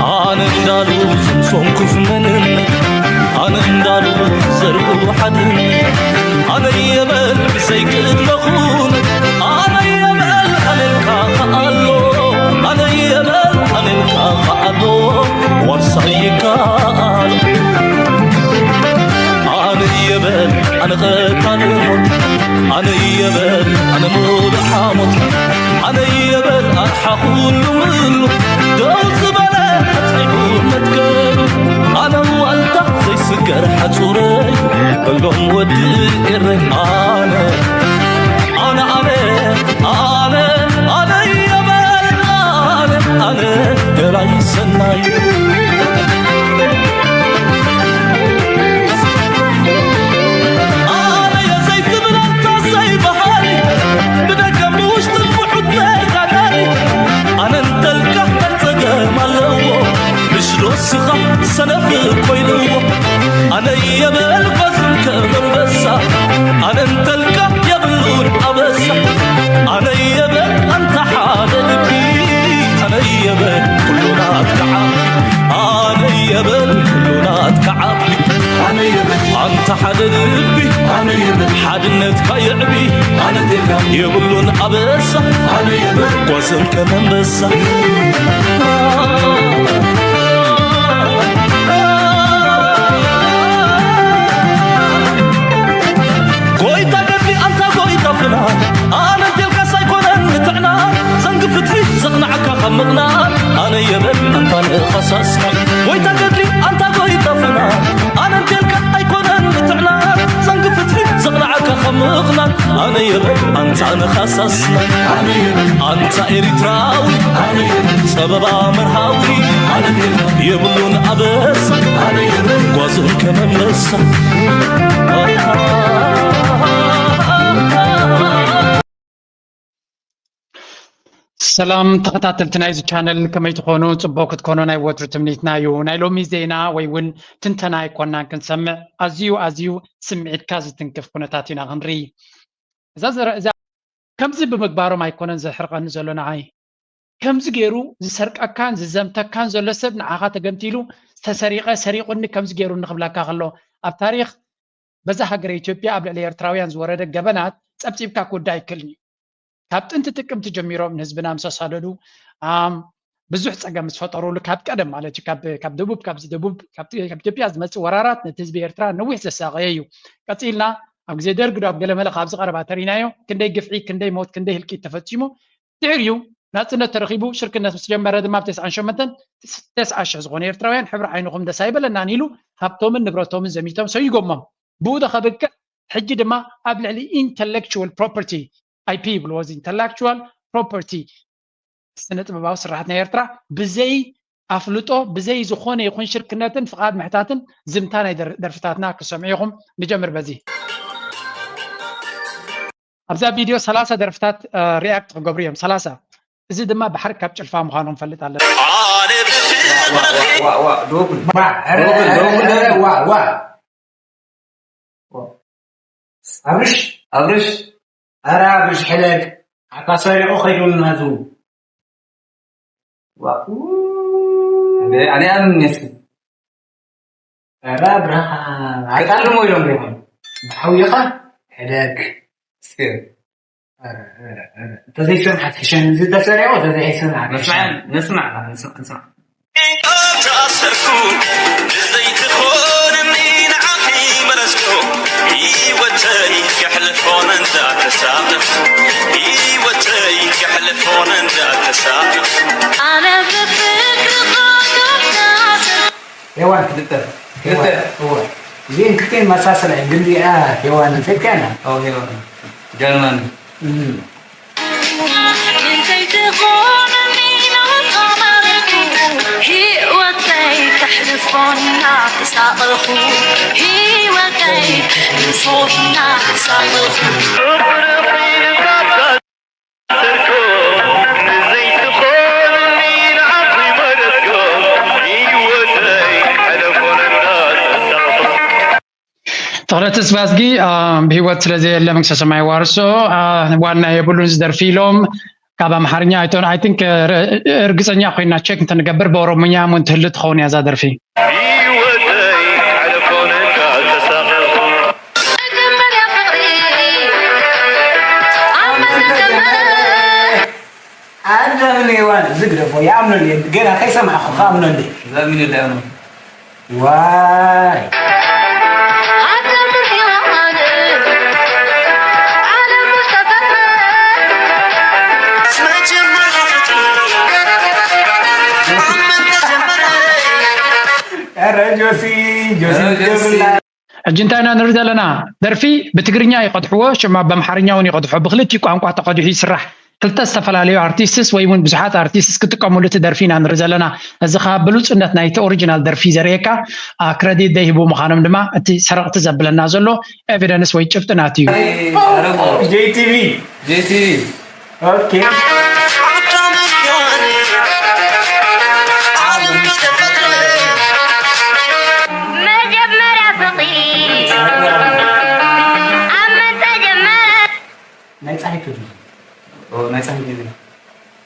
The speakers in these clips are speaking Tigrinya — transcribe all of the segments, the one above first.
ኣነ እንዳሉ ዝምሶንኩስ መንነት ኣነ እንዳሉ ዘርጉ ሓድነት ኣነ የበል ብዘይቅድመኹም ኣነ የበል ኣነልካ ከኣሎ ኣነ የበል ኣነልካ ከኣሎ ዋርሳይ ይከኣል ኣነ የበል ኣነ ቀታሊ ሞት ኣነ የበል ኣነ ሙሉእ ሓሞት ኣነ የበል ኣርሓ ኩሉ ምሉ ደው ዝበለ ኣጽሒፉ መትከሉ ኣነ ዋልታ ዘይስገር ሓጹረይ በሎም ወዲ ኤረይ ኣነ ኣነ ኣነ ኣነ ኣነ የበል ኣነ ኣነ ገላይ ሰናይ ኣነ የዘይትብል ኣንታ ዘይበሃሊ ብደገ ብውሽጥን ብሑት ተጋዳሊ ኣነ እንተልካ ጸገም ኣለዎ ምሽ ዶ ስኻ ሰነፍ ኮይንዎ ኣነ የበል ጓዝም ከም ኣንበሳ ኣነ እንተልካ የብሉን ኣበሳ ኣነ የበል ኣንታ ሓደ ልቢ ኣነ የበል ኩሉ ናትካ ዓቢ ኣነ የበል ኩሉ ናትካ ዓቢ ኣነ የበል ኣንታ ሓደ ልቢ ኣነ የበል ሓድነትካ የዕቢ ኣነ ቴካ የብሉን ኣበሳ ኣነ የበል ጓዝም ከም ኣንበሳ ጎይታ ገድሊ ኣንታ ጎይታ ፍና ኣነ እንቴልካስ ኣይኮነን ንጥዕና ዘንጊ ፍትሒ ዘቕንዓካ ካብ ምቕናእ ኣነ የበል ኣንታ ንኸሳስና ጎይታ ገድሊ ኣንታ ጎይታ ፍና ኣነ እንቴልካ ኣይኮነን ንጥዕና ዘንጊ ፍትሒ ዘቕንዓካ ካብ ምቕናእ ኣነ የበል ኣንታ ንኸሳስና ኣንታ ኤሪትራዊ ጸበባ መርሃዊ የብሉን ኣበሳ ጓዝን ከመመሳ ሰላም ተኸታተልቲ ናይዚ ቻነል ከመይ ትኾኑ? ፅቡቅ ክትኮኑ ናይ ወትሩ ትምኒትና እዩ። ናይ ሎሚ ዜና ወይ እውን ትንተና ኣይኮናን ክንሰምዕ ኣዝዩ ኣዝዩ ስምዒትካ ዝትንክፍ ኩነታት ኢና ክንርኢ። እዛ ዘረ- እዛ ከምዚ ብምግባሮም ኣይኮነን ዘሕርቐኒ ዘሎ ንዓይ። ከምዚ ገይሩ ዝሰርቀካን ዝዘምተካን ዘሎ ሰብ ንዓኻ ተገምቲሉ ዝተሰሪቐ ሰሪቑኒ ከምዚ ገይሩ ንኽብለካ ከሎ ኣብ ታሪኽ በዛ ሃገረ ኢትዮጵያ ኣብ ልዕሊ ኤርትራውያን ዝወረደ ገበናት ጸብጺብካ ክውዳእ ኣይክእልን እዩ። ካብ ጥንቲ ጥቅምቲ ጀሚሮም ንህዝብና ምስ ኣሳደዱ ኣም ብዙሕ ጸገም ምስ ፈጠሩሉ ካብ ቀደም ማለት እዩ ካብ ካብ ደቡብ ካብዚ ደቡብ ካብ ካብ ኢትዮጵያ ዝመጽእ ወራራት ነቲ ህዝቢ ኤርትራ ነዊሕ ዘሳቐየ እዩ። ቀጺልና ኣብ ግዜ ደርጊ ዶ ኣብ ገለመለ ካብ ዝቐረባ ተሪናዮ ክንደይ ግፍዒ ክንደይ ሞት ክንደይ ህልቂት ተፈጺሙ ድሕሪኡ ናጽነት ተረኺቡ ሽርክነት ምስ ጀመረ ድማ ኣብ ተስዓን ሸሞንተን ተስዓ ሽሕ ዝኾኑ ኤርትራውያን ሕብሪ ዓይንኹም ደስ ኣይበለናን ኢሉ ሃብቶምን ንብረቶምን ዘሚቶም ሰይጎሞም። ብኡ ዶ ከብቅዕ ሕጂ ድማ ኣብ ልዕሊ intellectual property I P ይብልዎ እዚ intellectual property ስነ ጥበባዊ ስርሓት ናይ ኤርትራ ብዘይ ኣፍልጦ ብዘይ ዝኾነ ይኹን ሽርክነትን ፍቓድ ምሕታትን ዝምታ ናይ ደርፍታትና ክሰምዑ ኢኹም። ንጀምር በዚ ኣብዛ ቪድዮ ሰላሳ ደርፍታት react ክገብሩ እዮም። ሰላሳ እዚ ድማ ባሕሪ ካብ ጭልፋ ምዃኑ ክንፈልጥ ኣለና። ኣብርሽ ኣብርሽ ኧረ ኣብርሽ ሕለግ ኣታ ሰሪቑ ከይዱ ናዙ ኣነ ኣምንስ ኧረ ኣብርሃ ኣይጣልሞ ኢሎም ዶ ይኾኑ ብሓውይኻ ሕለግ እስኪ ኧረ ኧረ ኧረ እንተዘይሰምዓት ሕሸኒ እዚ ተሰሪቑ እንተዘይሰምዓት ሕሸኒ ንስማዕ ንስማዕ ንስማዕ ተኣሰርኩ ብዘይትኾንኒ ንዓኺ መረጽኩ ህይወተይ ከሕልፎ እንዳተሳቐኹ ህይወተይ ከሕልፎ እንዳተሳቐኹ ኣነ ብፍቅርኻ ዶብ ተኣሰርኩ ሄዋን ክልተ ክልተ እወ እዚኤን ክልተ ይመሳሰላ እየን ግን እዚኣ ሄዋን ፈትያ ኣላ ሄዋን ጃልማን ተኽለ ተስፋዝጊ ብሂወት ስለዘየለ መንግስተ ሰማይ ዋርሶ ዋና የብሉን ዝደርፊ ኢሎም ካብ ኣምሓርኛ ኣይቶን፣ I think፣ ር-፣ እርግጸኛ ኮይና ቸክ እንተንገብር ብኦሮምኛ እውን ትህሉ ትኸውን እያ እዛ ደርፊ። ኣዳምን ሔዋን ዝግደፎ ይኣምኖ እንዴ? ገና ከይሰማዕኹ ክኣምኖ እንዴ? እዛ ሚኒት ኣይኣምኖ። ዋይ። ኧረ ጆሲ፣ ጆሲ ኧረ ጆሲ። ትገብርና። ሕጂ እንታይ ኢና ንርኢ ዘለና? ደርፊ ብትግርኛ ይቐድሕዎ፣ ሽማ በምሓርኛ እውን ይቐድሖ። ብክልቲኡ ቋንቋ ተቐዲሑ ይስራሕ። ክልተ ዝተፈላለዩ ኣርቲስትስ ወይ እውን ብዙሓት ኣርቲስትስ ክጥቀሙሉ እቲ ደርፊ ኢና ንርኢ ዘለና። እዚ ኸኣ ብሉጽነት ናይቲ ኦሪጂናል ደርፊ ዘርእየካ፣ ኣ፣ ክረዲት ዘይህቡ ምዃኖም ድማ እቲ ሰረቕቲ ዘብለና ዘሎ ኤቪደንስ ወይ ጭብጥናት እዩ። ጀይ ቲ ቪ። ጀይ ቲ ቪ። ኦኬ። መጀመርያ ፍቕሪ ኣብ መን ተጀመረ? ናይ ጻሒቱ ድዩ? ኦ፣ ናይ ጻሒቱ ድዩ?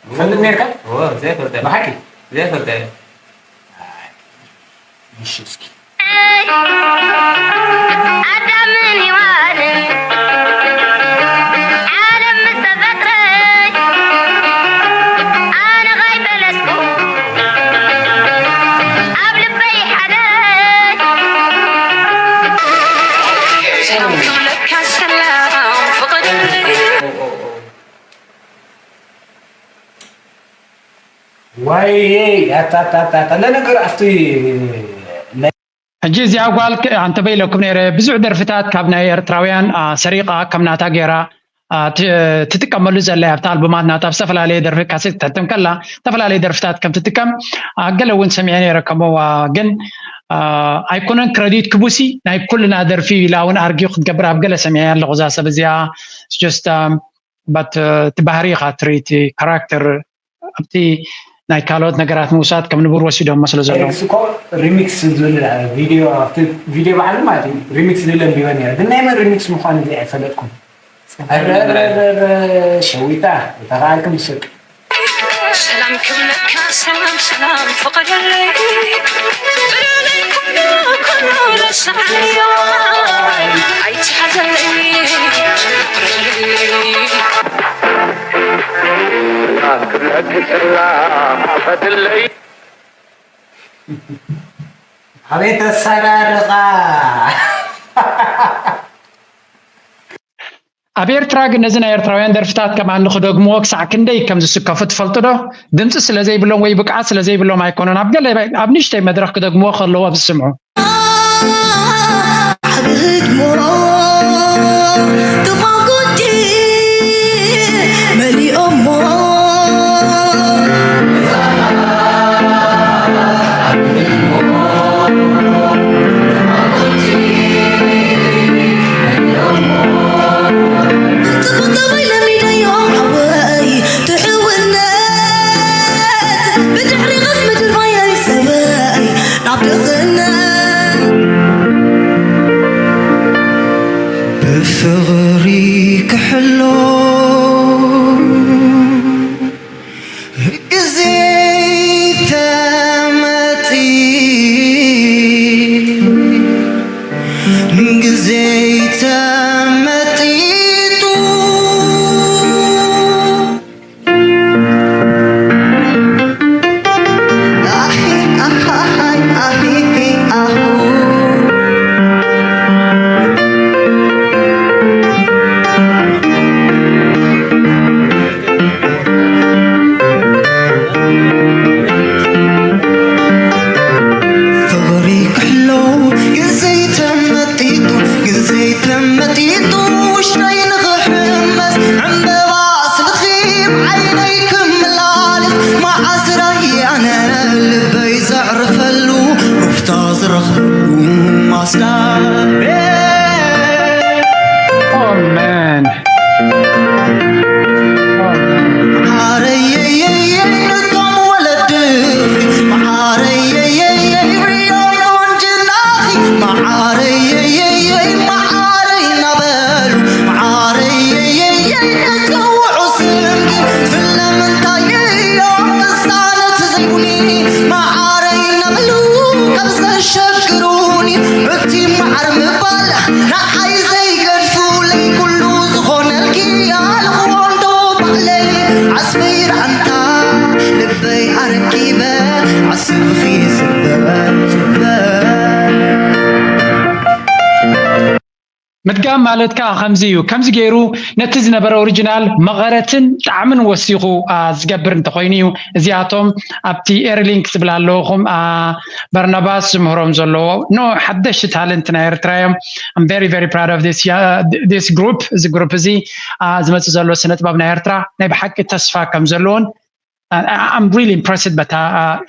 ትፈልጥ ነርካ? ኦ፣ ዘይፈልጥ። ብሓቂ? ዘይፈልጥ። እሺ፣ እስኪ። ኣዳምን ሔዋንን ዓለም ምስ ተፈጥረ፣ ኣነ ኸይፈለጥኩ ኣብ ልበይ ሓደረ። ሰላም ክብለካ ሰላም ፍቕሪ። ዋይ፣ ኣታታታታ፣ ለነገሩ ኣብቲ ሕጂ እዚኣ ጓል ከ-፣ ኣንተ በይለኩም ነይረ፣ ብዙሕ ደርፍታት ካብ ናይ ኤርትራውያን፣ ኣ፣ ሰሪቓ ከም ናታ ገይራ፣ ኣ፣ ት-፣ ትጥቀመሉ ዘላ ኣብቲ ኣልቡማት ናታ፣ ኣብ ዝተፈላለየ ደርፊ ካሴት ክትሕትም ከላ፣ ዝተፈላለየ ደርፍታት ከም ትጥቀም፣ ኣ፣ ገለ እውን ሰሚዐ ነይረ። ከምኡ፣ ኣ፣ ግን፣ ኣ፣ ኣይኮነን ክረዲት ክቡሲ፣ ናይ ኩልና ደርፊ ኢላ እውን ኣርጊው ክትገብር ኣብ ገለ ሰሚዐ ኣለኹ። እዛ ሰብ እዚኣ፣ it's just፣ ኣ፣ but፣ እ፣ እቲ ባህሪ ኢኻ ትርኢ፣ እቲ ካራክተር ኣብቲ ናይ ካልኦት ነገራት ምውሳድ ከም ንቡር ወሲዶሞ ስለ ዘለዉ። ኤክስ እኮ ሪሚክስ ዝብል ቪድዮ፣ ኣብቲ ቪድዮ ባዕሉ ማለት እዩ፣ ሪሚክስ ዝብል ኣንቢበ ነይረ። ግን ናይ መን ሪሚክስ ምዃኑ እዚ ኣይፈለጥኩን። ጸሓይ ኧረ፣ ኧረ፣ ኧረ፣ ሸዊታ፣ እንተኸኣልኩም ስቅ። ሰላም ክብለካ ሰላም ሰላም ፍቐደለይ። በደለይ ኩሉ ኩሉ ረሳዕዮ። ኣይትሓዘለይ። ሰላም ክብለኪ ሰላም ፈትለይ። ኣቤት ኣሰራርቓ። ኣብ ኤርትራ ግን ነዚ ናይ ኤርትራውያን ደርፍታት ከም ኣኒ ክደግምዎ ክሳዕ ክንደይ ከም ዝስከፉ ትፈልጡ ዶ? ድምጺ ስለ ዘይብሎም ወይ ብቕዓት ስለ ዘይብሎም ኣይኮነን። ኣብ ገለ፣ ኣብ ንእሽተይ መድረኽ ክደግምዎ ከለዉ ኣብ ዝስምዑ። ዓቢ ህድሞ ብቋንቁቲ መሊኦሞ። ጽቡቕ ጠባይ ለሚደዮ ሓወይ ትሕውነት ብድሕሪ ቐስ ምድር ባየይ ሰበይ ናብ ድኽነት ብፍቕሪ ክሕሎ ግዜ ተመጢ-፣ ግዜ ተመጢጡ። ፍቕሪ ክሕሎ ግዜ ተመጢጡ፣ ግዜ ተመጢጡ ውሽጠይ ንኽሕመስ ዕምበባ ስልኺ ዓይነይ ክመላልስ መዓስ ራእየ ኣነ ልበይ ዘዕርፈሉ ሩፍታ ዝረኽበሉ ማስዳ። Oh, man. መዓረየየየ ንቶም ወለድኺ፣ መዓረየየየ ርዮም ቁንጅናኺ፣ መዓረየየየ መዓረይ እናበሉ፣ መዓረየየየ ክጽውዑ ስምኪ፣ ፍለ ማለት ከዓ ከምዚ እዩ። ከምዚ ገይሩ ነቲ ዝነበረ ኦሪጂናል መቐረትን ጣዕምን ወሲኹ ዝገብር እንተኾይኑ እዩ። እዚኣቶም ኣብቲ ኤርሊንክ ዝብል ኣለኹም በርናባስ ዝምህሮም ዘለዎ ኖ ሓደሽቲ ታለንት ናይ ኤርትራ እዮም። I'm very very proud of this group። እዚ ግሩፕ እዚ ዝመፅእ ዘሎ ስነ ጥበብ ናይ ኤርትራ ናይ ብሓቂ ተስፋ ከም ዘለዎን I'm really impressed በታ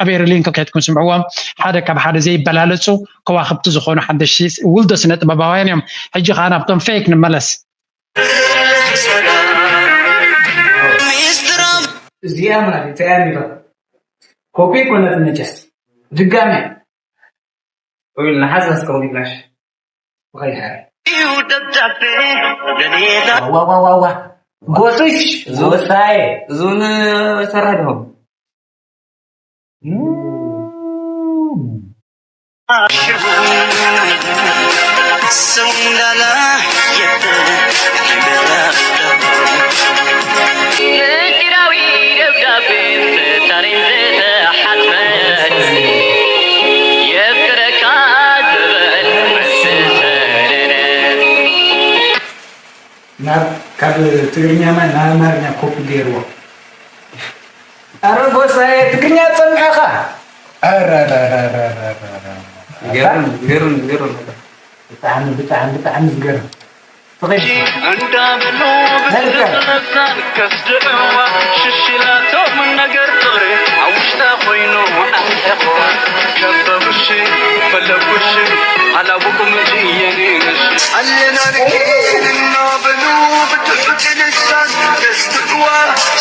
ኣብ ኤርሊንክ ከድኩም ስምዕዎም ሓደ ካብ ሓደ ዘይበላለፁ ከዋክብቲ ዝኾኑ ሓደሽቲ ውልዶ ስነ ጥበባውያን እዮም። ሕጂ ከዓ ናብቶም ፌክ ንመለስ። እዚኣ ማለት እዚኣ ሚባ ኮፒ ኮነት መጨስ ድጋሚ ወይ ንሓዝ ኣስቀው ይብላሽ ወይ ሓር እዩ ደብዳቤ ለኔታ ዋዋዋዋ ጎስሽ ጎሳዬ እዙን ሰራ ድሆም ናብ ካብ ትግርኛ ማ ናብ ኣማርኛ ኮፒ ገይርዎ። ኣረ ጎሳዬ ትግርኛ ጸኒሕኻ። ኣረ ኣረ ኣረ ኣረ ኣረ ኣረ። ገርም ገርም ገርም። ብጣዕሚ ብጣዕሚ ብጣዕሚ ዝገርም። ትኽእል። እንዳበሉ ብትእዛዝ ከስድዕዋ ሽሽላቶም ነገር ፍቕሪ ኣብ ውሽጣ ኮይኑ ኣሕለኽዋ ከበቡሽ ፈለጉሽ ኣላወቁም እንጂ የኔንሽ ኣለና ንኪድ እናበሉ ብትሑት ልሳን ከስድዕዋ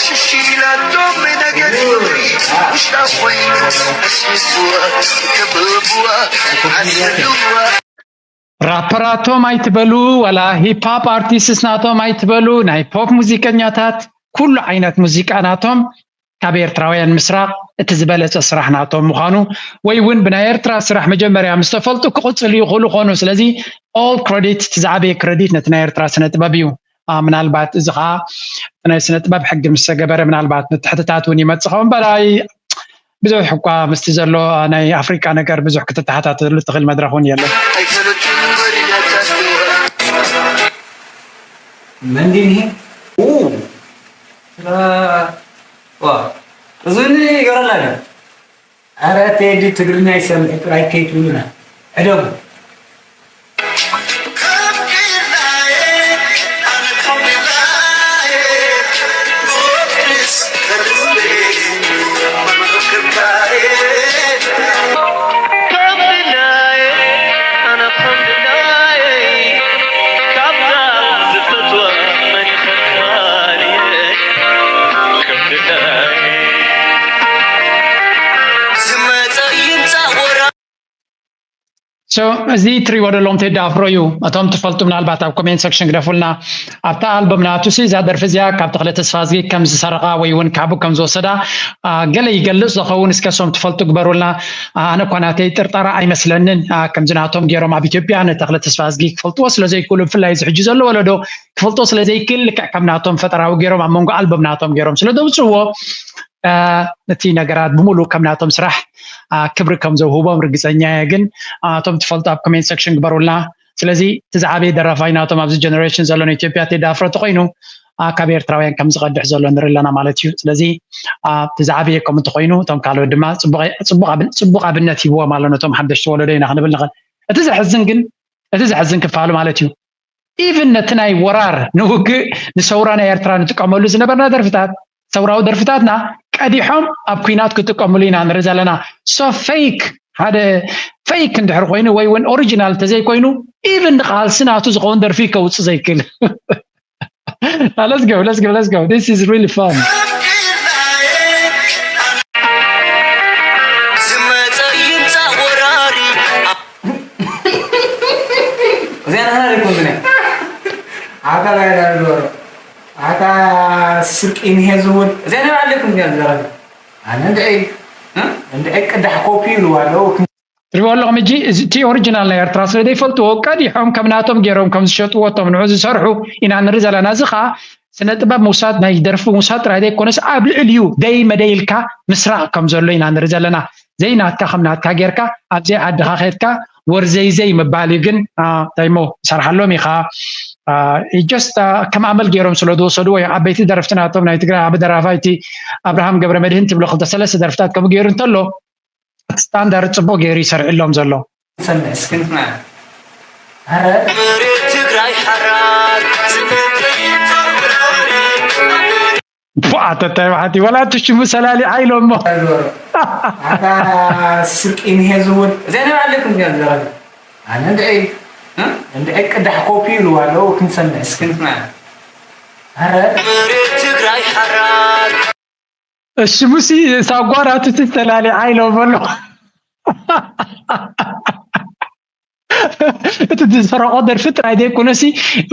ሽሽላቶም ነገር ፍቕሪ ኣብ ውሽጣ ኮይኑ ኣስሚስዋ ከበቡዋ ሓሰልዋ ራፐራቶም ኣይትበሉ ዋላ ሂፕ ሆፕ ኣርቲስትስ ናቶም ኣይትበሉ ናይ ፖፕ ሙዚቀኛታት ኩሉ ዓይነት ሙዚቃ ናቶም ካብ ኤርትራውያን ምስራቕ እቲ ዝበለጸ ስራሕ ናቶም ምዃኑ ወይ እውን ብናይ ኤርትራ ስራሕ መጀመርያ ምስ ተፈልጡ ክቕጽሉ ይኽእሉ ኾኑ ስለዚ all credit እቲ ዝዓበየ credit ነቲ ናይ ኤርትራ ስነ ጥበብ እዩ ምናልባት እዚ ከዓ ናይ ስነ ጥበብ ሕጊ ምስ ተገበረ ምናልባት ምትሕትታት እውን ይመፅእ ኸውን በላይ ብዙሕ እኳ ምስቲ ዘሎ ናይ ኣፍሪቃ ነገር ብዙሕ ክትተሓታተሉ ትኽእል መድረኽ እውን የለን። መንዲኒ ዋ እዙኒ ይገረላ ኧረ ቴዲ ትግርኛ ይሰምዕ ጥራይ ከይትብሉና ዕደሙ። እዚ ትሪእዎ ዘለኹም ቴዲ ኣፍሮ እዩ። እቶም ትፈልጡ ምናልባት ኣብ ኮሜንት ሰክሽን ግደፉልና። ኣብታ ኣልበም ናቱ ሲ እዛ ደርፊ እዚኣ ካብ ተኽለ ተስፋዝጊ ከም ዝሰረቓ ወይ እውን ካብኡ ከም ዝወሰዳ ገለ ይገልፅ ዝኸውን እስከ እሶም ትፈልጡ ግበሩልና። ኣነ እኳ ናተይ ጥርጠራ ኣይመስለንን ከምዚ ናቶም ገይሮም ኣብ ኢትዮጵያ ንተኽለ ተስፋዝጊ ክፈልጥዎ ስለ ዘይክእሉ ብፍላይ እዚ ሕጂ ዘሎ ወለዶ ክፈልጦ ስለ ዘይክእል ልክዕ ከም ናቶም ፈጠራዊ ገይሮም ኣብ መንጎ ኣልበም ናቶም ገይሮም ስለ ዘውፅእዎ እቲ ነገራት ብምሉእ ከም ናቶም ስራሕ ክብሪ ከም ዘውህቦም ርግፀኛ እየ ግን እቶም ትፈልጡ ኣብ ኮሜንት ሰክሽን ግበሩልና ስለዚ እቲ ዝዓበየ ደራፋይ ናቶም ኣብዚ ጀነሬሽን ዘሎ ንኢትዮጵያ ቴዲ ኣፍሮ ተኮይኑ ካብ ኤርትራውያን ከም ዝቀድሕ ዘሎ ንርኢ ኣለና ማለት እዩ ስለዚ እቲ ዝዓበየ ከም እንተኮይኑ እቶም ካልኦት ድማ ፅቡቅ ኣብነት ሂብዎም ኣሎ ነቶም ሓደሽቲ ወለዶ ኢና ክንብል ንኽእል እቲ ዘሕዝን ግን እቲ ዘሕዝን ክፋሉ ማለት እዩ ኢቭን ነቲ ናይ ወራር ንውግእ ንሰውራ ናይ ኤርትራ ንጥቀመሉ ዝነበርና ደርፍታት ሰውራዊ ደርፍታትና ቀዲሖም ኣብ ኩናት ክጥቀምሉ ኢና ንርኢ ዘለና so fake ሓደ fake እንድሕር ኮይኑ ወይ እውን ኦሪጂናል እንተዘይኮይኑ ኢቭን ንቃልሲ ናቱ ዝኸውን ደርፊ ከውፅእ ዘይክእል let's go let's go let's go this is really fun እዚኣ ናህና ደይኮንትን እያ ኣታ ላይላ ዝበሮ ኣታ ስርቂ ንሄ ዝውን እዚኣ ናይ ባዕለይ ኮንትን እያ ዝዛረብ ኣነ እንድዒ እንድዒ ቅዳሕ ኮፒ ይብልዋ ኣለዉ ትሪእዎ ኣለኹም ሕጂ እቲ ኦሪጂናል ናይ ኤርትራ ስለ ዘይፈልጥዎ ቀዲሖም ከም ናቶም ገይሮም ከም ዝሸጥዎ እቶም ንዑ ዝሰርሑ ኢና ንርኢ ዘለና እዚ ከዓ ስነ ጥበብ ምውሳድ ናይ ደርፊ ምውሳድ ጥራይ ዘይኮነስ ኣብ ልዕሊኡ ደይ መደይ ኢልካ ምስራቕ ከም ዘሎ ኢና ንርኢ ዘለና ዘይናትካ ከም ናትካ ጌርካ ኣብዘይ ዓድኻ ከድካ ወርዘይዘይ ምባል እዩ ግን እንታይ ሞ ይሰርሓሎም ኢኻ ጀስት ከም ኣመል ገይሮም ስለ ዝወሰድዎ እዮም። ዓበይቲ ደረፍቲ ናቶም ናይ ትግራይ ዓቢ ደራፋይ እቲ ኣብርሃም ገብረ መድህን ትብሎ ክልተ ሰለስተ ደርፍታት ከምኡ ገይሩ እንተሎ፣ እቲ ስታንዳርድ ጽቡቅ ገይሩ ይሰርዕሎም ዘሎ። ሰምዕ እስኪ ንስማዕ። ኣረ ትግራይ ሓራር። ኣተታይ ባሕቲ ወላ እቲ ሽሙ ሰላሊ ዓይሎ እሞ። ኣታ ስርቂ ንሄ ዝውን እዚኣ ናይ ባዕለይኩም እዚኣ ዝዛረብ። ኣነ እንድዒ እንድዒ ቅዳሕ ኮፒ ኢሉ ኣለዉ ክንሰምዕ እስኪ ንስማዕ። ኣረ ትግራይ ሓራር። እሺ ሙሲ ሳጓራቱ ትተላሊ ዓይሎ በሎ። እቲ ዝሰረቆ ደርፊ ጥራይ ዘይኮነሲ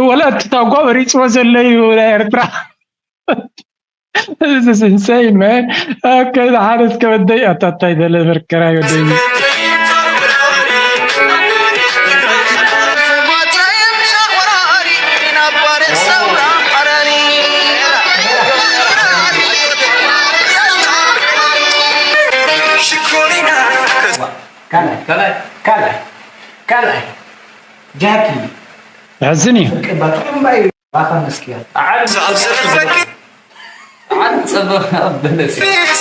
ወላ እቲ ታጓ መሪፅዎ ዘሎ እዩ ናይ ኤርትራ። This is insane, man. Okay, the hottest comedy. I thought I did it for Karayo. ካልኣይ ካልኣይ ካልኣይ ጃኪ። ያዝን እዩ። ስርቂ እባ ጥዑም እባ እዩ። ባኻ መስኪያ።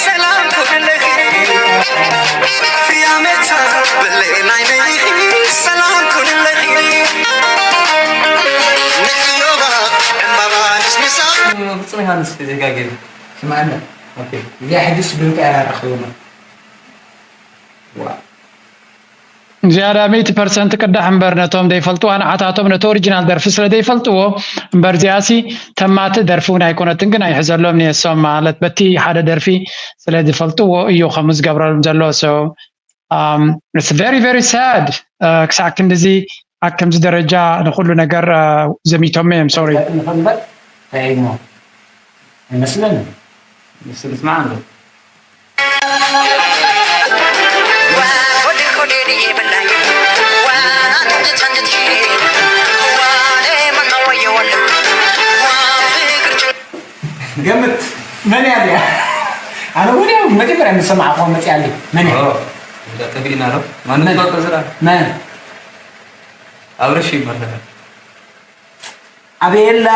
ሰላም ኩንለኺ ፍያመታ ብለይ ናይ ነይ ሰላም ኩንለኺ ንዕዮባ ዕምባባ ንስንሳ ብፁዕ ዮሃንስ ዜጋ ገይሩ ስምዓና። እዚኣ ሕጅስ ብንቀያ ረኽብና። ዝያዳ ሚእቲ ፐርሰንት ቅዳሕ እምበር ነቶም ዘይፈልጥዋ ንዓታቶም ነቲ ኦሪጂናል ደርፊ ስለ ዘይፈልጥዎ እምበር እዚኣሲ ተማቲ ደርፊ እውን ኣይኮነትን ግን ኣይሕዘሎም ንየሶም ማለት በቲ ሓደ ደርፊ ስለ ዝፈልጥዎ እዩ ከምኡ ዝገብረሎም ዘሎ so um, it's very very sad ክሳዕ ክንድዚ ኣብ ከምዚ ደረጃ ንኩሉ ነገር ዘሚቶም እዮም sorry ንኽንበር እንታይ እሞ ኣይመስለንን ንስንስማዕ እንዶ ገምት መን እያ እዚኣ? ኣነ እውን ያው መጀመርያ ምስ ሰማዕኹዋ መፂኣለይ። መን እያ? ጠፊእና ዶ? ማንም መን? ዝፈልጦ ስራ? መን? ኣብርሽ ይመስለኒ። ኣቤላ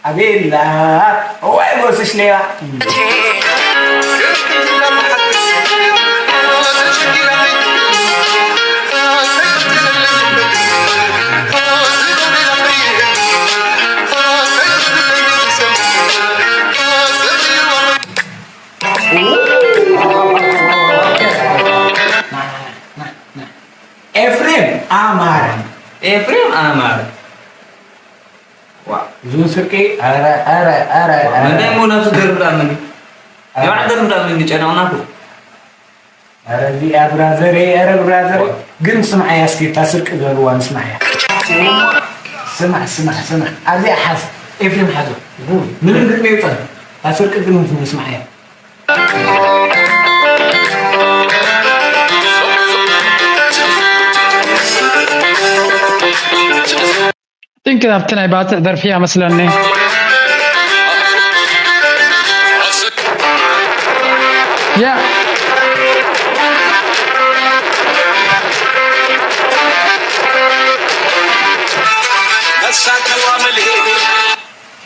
ኣቤላ እዋይ ጎስሽ ሌባ ኤፍሬም ኣማረ ኤፍሬም ኣማረ እዙን ስርቂ ኣረ ኣረ ኣረ ኣረ መዳይ ሞ ናብዚ ደርብዳ መኒ የባዕ ደርብዳ መኒ ጨነቕናኩ ኣረ እዚኣ ብራዘር ኣረ ብራዘር ግን ስምዓያ እስኪ እታ ስርቂ ዝበልዋ ንስምዓያ ስማዕ ስማዕ ስማዕ ኣብዚኣ ሓዝ ኤፍሬም ሓዞ ምንም ግጥሚ ይውፀን እታ ስርቂ ግን ንስምዓያ think ኣብቲ ናይ ባፅዕ ደርፊ እያ መስለኒ ያ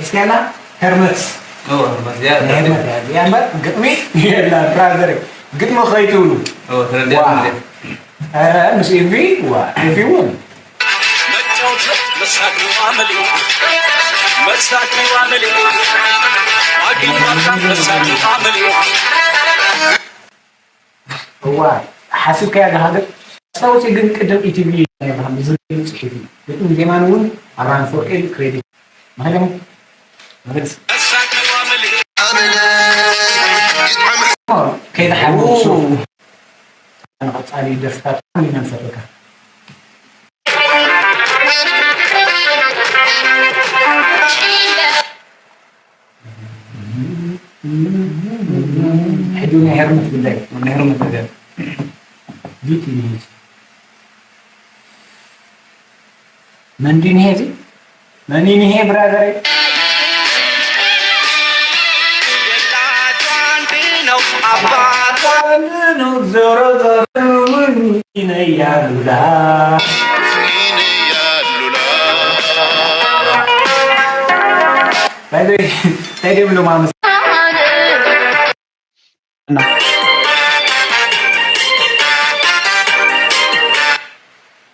ሒዝካላ ሄርመት ሄርመት እያ እምበር ግጥሚ የላ ብራዘር ግጥሚ ከይትብሉ ኧረ ምስ ኢቪ ዋ ኢቪ እውን መሳኪ ዋመሊ መሳኪ ዋመሊ ኣግኝ ዋካ መሳኪ ዋመሊ እዋ ሓስብካያ ዝሃገር ኣስታውሲ ግን ቅድም ኢቲቪ ይባሃል ዝብል ጽሒፍ እዩ ግጥም ዜማን እውን ኣራን ፎርኤል ክሬዲት ማለም መግለጽ ከይተሓጎሱ ንቐጻሊ ደርፍታት ኢና ንፈትወካ ሕጂ ናይ ሄርመት ጉዳይ ናይ ሄርመት ነገር ቢቲ ኒውስ መንዲ ንሄዚ መኒ ንሄ ብራዘር ዞሮ ዞሮ ይነያሉላ እንታይ ደይብሉ ማመስ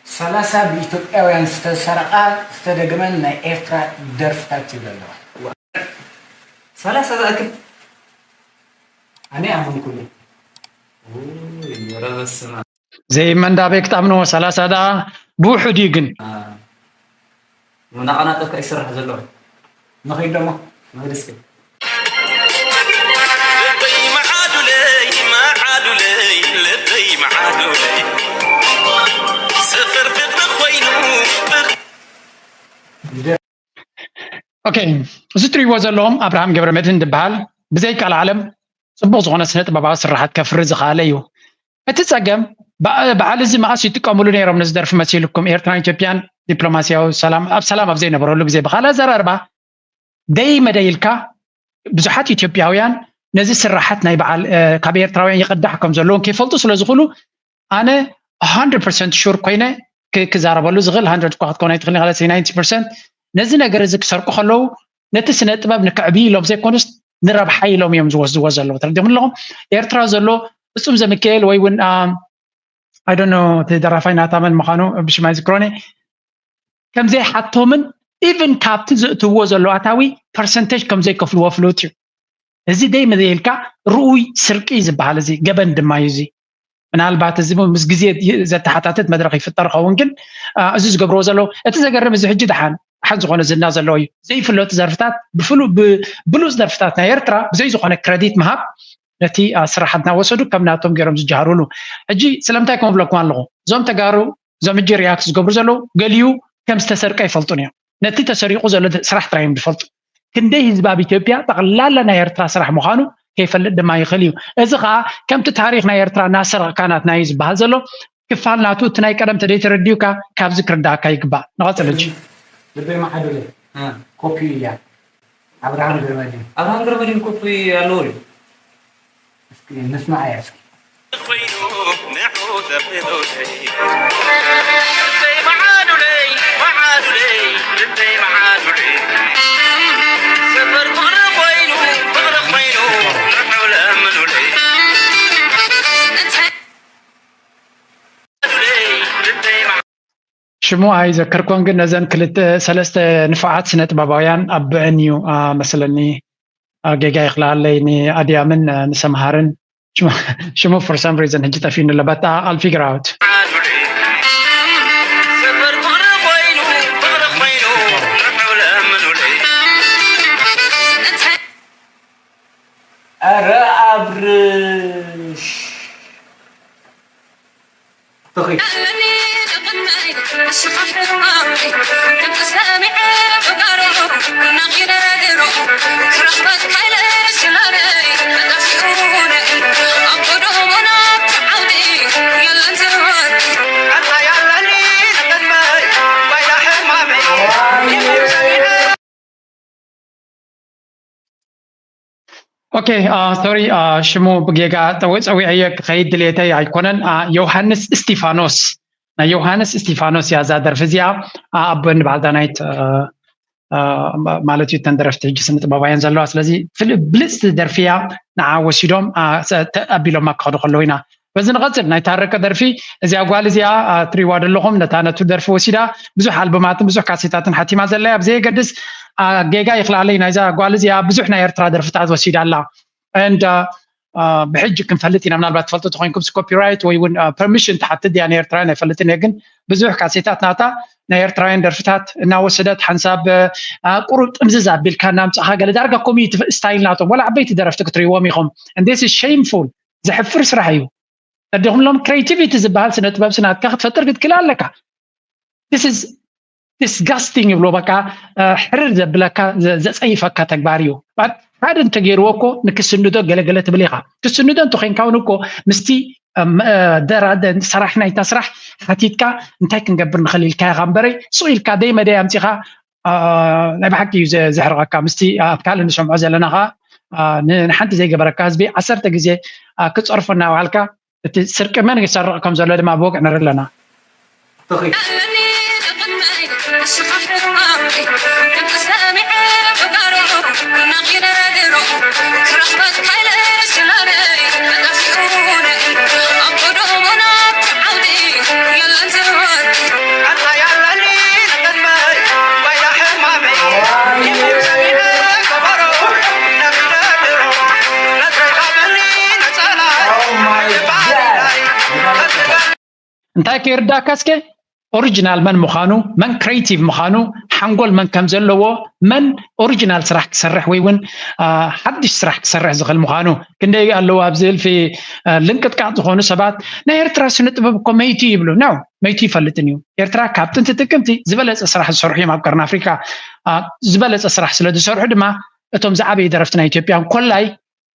ሰላሳ ብኢትዮጵያውያን ዝተሰርቓ ዝተደግመን ናይ ኤርትራ ደርፍታት ይብሉ ኣለዋ። ሰላሳ ዝኣክል ኣነ ኣመንኩሉ። ረበስማ ዘይመን ዳበይ ክትኣምንዎ ሰላሳ ደኣ ብውሑድ እዩ ግን መናቐናጠብካ ይስራሕ ዘሎ ንኸይድ ደሞ መግደስከ ልበይ መዓዱለይ መዓዱለይ ልበይ መዓዱለይ ሰፈር ፍቅሪ ኮይኑ ኦኬ እዚ ትሪእዎ ዘለዎም ኣብርሃም ገብረ መድህን ዝበሃል ብዘይ ቃል ዓለም ፅቡቅ ዝኾነ ስነ ጥበባዊ ስራሓት ከፍሪ ዝኸኣለ እዩ እቲ ፀገም በዓል እዚ መኣስ ይጥቀምሉ ነይሮም ነዚ ደርፊ መሲልኩም ኤርትራን ኢትዮጵያን ዲፕሎማሲያዊ ሰላም ኣብ ሰላም ኣብ ዘይነበረሉ ግዜ ብካልእ ኣዘራርባ ደይ መደይ ኢልካ ብዙሓት ኢትዮጵያውያን ነዚ ስራሓት ናይ በዓል ካብ ኤርትራውያን ይቅዳሕ ከም ዘለዎም ከይፈልጡ ስለ ዝኽእሉ ኣነ hundred percent sure ኮይነ ክዛረበሉ ዝኽእል hundred እኳ ክትኮን ኣይትኽእል ኢኻ let's say ninety percent ነዚ ነገር እዚ ክሰርቁ ከለዉ ነቲ ስነ ጥበብ ንክዕብዩ ኢሎም ዘይኮኑስ ንረብሓ ኢሎም እዮም ዝወስድዎ ዘለዉ ተረዲኹም ኣለኹም ኤርትራ ዘሎ ፍጹም ዘሚካኤል ወይ እውን I don't know እቲ ደራፋይ ናታ መን ምዃኑ ብሽም ኣይዝክሮን እየ ከም ዘይሓቶምን even ካብቲ ዘእትውዎ ዘለዉ ኣታዊ percentage ከም ዘይከፍልዎ ፍሉጥ እዩ እዚ ደይ መደይ ኢልካ ርኡይ ስርቂ ዝበሃል እዚ ገበን ድማ እዩ እዚ ምናልባት እዚ ምስ ግዜ ዘተሓታትት መድረክ ይፍጠር ኸውን ግን እዚ ዝገብርዎ ዘለዉ እቲ ዘገርም እዚ ሕጂ ደሓን ደሓን ዝኾነ ዝና ዘለዎ እዩ ዘይፍለጡ ደርፍታት ብሉፅ ደርፍታት ናይ ኤርትራ ብዘይ ዝኾነ ክረዲት ምሃብ ነቲ ስራሓት እናወሰዱ ከም ናቶም ገይሮም ዝጀሃሩሉ ሕጂ ስለምንታይ ከም ብለኩም ኣለኹ እዞም ተጋሩ እዞም ሕጂ ሪያክት ዝገብሩ ዘለዉ ገሊኡ ከም ዝተሰርቀ ይፈልጡን እዮም ነቲ ተሰሪቁ ዘሎ ስራሕ ጥራይ እዮም ዝፈልጡ ክንደይ ህዝቢ ኣብ ኢትዮጵያ ጠቕላላ ናይ ኤርትራ ስራሕ ምዃኑ ከይፈልጥ ድማ ይኽእል እዩ እዚ ከዓ ከምቲ ታሪክ ናይ ኤርትራ እናሰረቕካ ናትና እዩ ዝበሃል ዘሎ ክፋል ናቱ እቲ ናይ ቀደም ተደይተረዲኡካ ካብዚ ክርዳእካ ይግባእ ንቐፅል ሕጂ ልበይ መዓዱለይ ኮፒ እያ ኣብርሃም ገረመድህን ኣብርሃም ገረመድህን ኮፒ ኣለዎ እዩ እስኪ ንስማዓያ እስኪ ኮይኑ ንዑ ዘብሉለይ ልበይ መዓዱለይ መዓዱለይ ልበይ መዓዱለይ ሰፈር ፍቕሪ ኮይኑ ፍቕሪ ኮይኑ ንዑ ለምኑለይ ሽሙ ኣይዘክርኮን ግን ነዘን ክልተ ሰለስተ ንፉዓት ስነ ጥበባውያን ኣብ ብዕን እዩ መስለኒ ጌጋ ይኽልኣለይ ንኣድያምን ንሰምሃርን ሽሙ for some reason ሕጂ ጠፊኡኒ ኣሎ but I'll figure out ኧረ ኣብርሽ ትኺ ኦኬ ሶሪ ሽሙ ብጌጋ ፀዊዐዮ ክኸይድ ድሌተይ ኣይኮነን ዮሃንስ እስቲፋኖስ ናይ ዮሃንስ እስቲፋኖስ እያ እዛ ደርፊ እዚኣ ኣብ ጎኒ በዓል ዳናይት ማለት እዩ እተን ደረፍቲ ሕጂ ስነ ጥበባውያን ዘለዋ ስለዚ ብልፅቲ ደርፊ እያ ንዓ ወሲዶም ኣቢሎማ ክኸዱ ከለዉ ኢና በዚ ንቐፅል ናይ ታረቀ ደርፊ እዚኣ ጓል እዚኣ ትሪዋ ዘለኹም ነታ ነቱ ደርፊ ወሲዳ ብዙሕ ኣልበማትን ብዙሕ ካሴታትን ሓቲማ ዘላ እያ ብዘየገድስ ጌጋ ይኽልኣለይ ናይዛ ጓል እዚኣ ብዙሕ ናይ ኤርትራ ደርፍታት ወሲዳ ኣላ and ብሕጂ ክንፈልጥ ኢና ምናልባት ትፈልጡ ተኮይንኩም ኮፒራይት ወይ እውን ፐርሚሽን ትሓትት ድያ ናይ ኤርትራውያን ኣይፈልጥን እየ ግን ብዙሕ ካሴታት ናታ ናይ ኤርትራውያን ደርፍታት እናወሰደት ሓንሳብ ቁሩብ ጥምዝዝ ኣቢልካ እናምፃእካ ገለ ዳርጋ ኮሚኒቲ ስታይል ናቶም ዋላ ዓበይቲ ደረፍቲ ክትርእይዎም ኢኹም and this is shameful ዘሕፍር ስራሕ እዩ ተዲኹምሎም ክሬቲቪቲ ዝበሃል ስነ ጥበብ ስናትካ ክትፈጥር ክትክእል ኣለካ this is disgusting ይብሎ በቃ ሕርር ዘብለካ ዘፀይፈካ ተግባር እዩ ሓደ እንተገይርዎ እኮ ንክስንዶ ገለገለ ትብል ኢኻ ክስንዶ እንተኮይንካ እውን እኮ ምስቲ ሰራሕ ናይታ ስራሕ ሓቲትካ እንታይ ክንገብር ንኽእል ኢልካ ኢኻ እምበረይ ሱቕ ኢልካ ደይ መደይ ኣምፂኻ ናይ ብሓቂ እዩ ዘሕርቐካ ምስቲ ኣብ ካልእ ንሰምዖ ዘለና ከዓ ንሓንቲ ዘይገበረካ ህዝቢ ዓሰርተ ግዜ ክፀርፎ እናባሃልካ እቲ ስርቂ መን ይሰርቕ ከም ዘሎ ድማ ብወግዕ ንርኢ ኣለና። እንታይ ከይርዳእካ እስከ? ኦሪጂናል መን ምዃኑ፣ መን ክሬቲቭ ምዃኑ፣ ሓንጎል መን ከም ዘለዎ፣ መን ኦሪጂናል ስራሕ ክሰርሕ ወይ እውን ሓድሽ ስራሕ ክሰርሕ ዝኽእል ምዃኑ። ክንደይ ኣለዉ ኣብዚ እልፊ ልንቅጥቃጥ ዝኾኑ ሰባት፣ ናይ ኤርትራ ስነ ጥበብ እኮ መይቲ ይብሉ ነው። መይቲ ይፈልጥን እዩ። ኤርትራ ካብ ጥንቲ ጥቅምቲ ዝበለጸ ስራሕ ዝሰርሑ እዮም ኣብ ቀርኒ ኣፍሪካ። ዝበለጸ ስራሕ ስለ ዝሰርሑ ድማ እቶም ዝዓበዩ ደረፍቲ ናይ ኢትዮጵያ እንኮላይ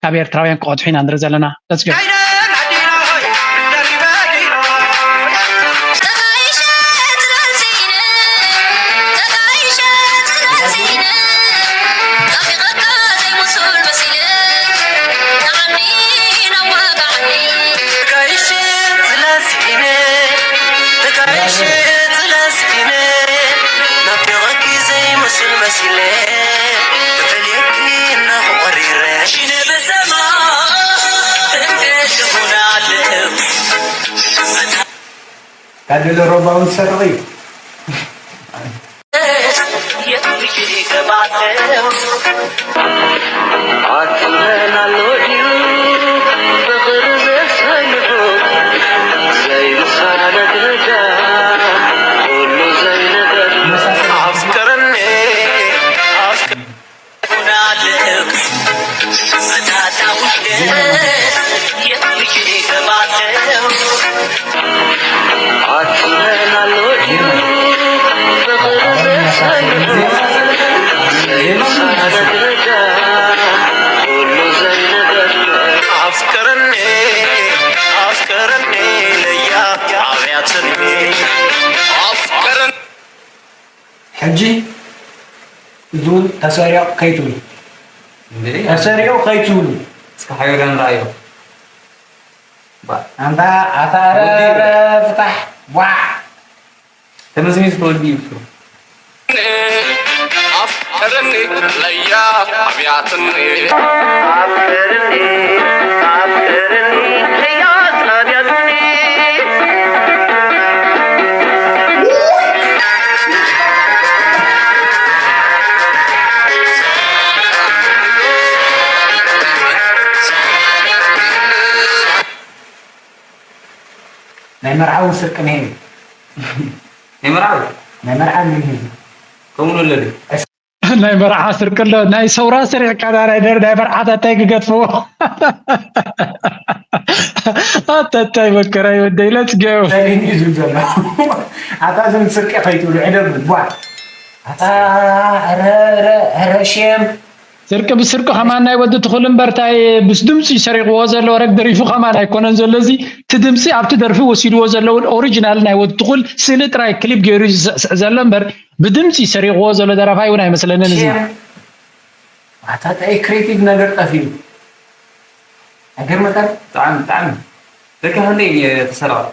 ካብ ኤርትራውያን ክቐድሑ ኢና ንርኢ ዘለና። Let's go። ታደለ ሮባ እውን ትሰርቕ እዩ። ሕጂ እዙን ተሰሪቑ ከይትብሉ፣ ተሰሪቑ ከይትብሉ። እስከ ሓቢርና ንርኣዮ። ኣንታ ኣታ ረ ፍታሕ ቧዕ። ተመዝሚዝ ተወልዲ ይብሉ። ኣፍቀረኒ ለያ ኣብያትኒ። ናይ መርዓዊ ስርቂ ነይሩ። ናይ መርዓዊ? ናይ መርዓ ነይሩ። ከምኡ ኣሎ ድዩ? ናይ መርዓ ስርቂ ኣሎ። ናይ ሰውራ ስሪቕካ ናይ ደር-፣ ናይ መርዓታት እንታይ ክገጥፍዎ? ኣታ እንታይ መከራ እዩ ወደይ። Let's go። ሰሊን እዩ ዝብል ዘሎ። ኣታ ዝም ስርቂ ከይትብሉ ዕደሉ። ቧ። ኣታ ረ-፣ ረ-፣ ረ-፣ ሼም። ስርቂ ብስርቂ ከማን ናይ ወዲ ትኹል እምበር፣ እንታይ ምስ ድምፂ ሰሪቕዎ ዘሎ፣ ረግ ደሪፉ ከማን ኣይኮነን ዘሎ። እዚ እቲ ድምፂ ኣብቲ ደርፊ ወሲድዎ ዘለውን ኦሪጂናል ናይ ወዲ ትኹል ስእሊ ጥራይ ክሊፕ ገይሩ እዩ ዝስዕስዕ ዘሎ እምበር፣ ብድምፂ ሰሪቕዎ ዘሎ ደራፋይ እውን ኣይመስለንን እዚ። ኣታ እንታይ ክሬቲቭ ነገር ጠፊኡ። ኣይገርመካን? ብጣዕሚ፣ ብጣዕሚ። ደቂ ክንደይ እየ ተሰረቐ?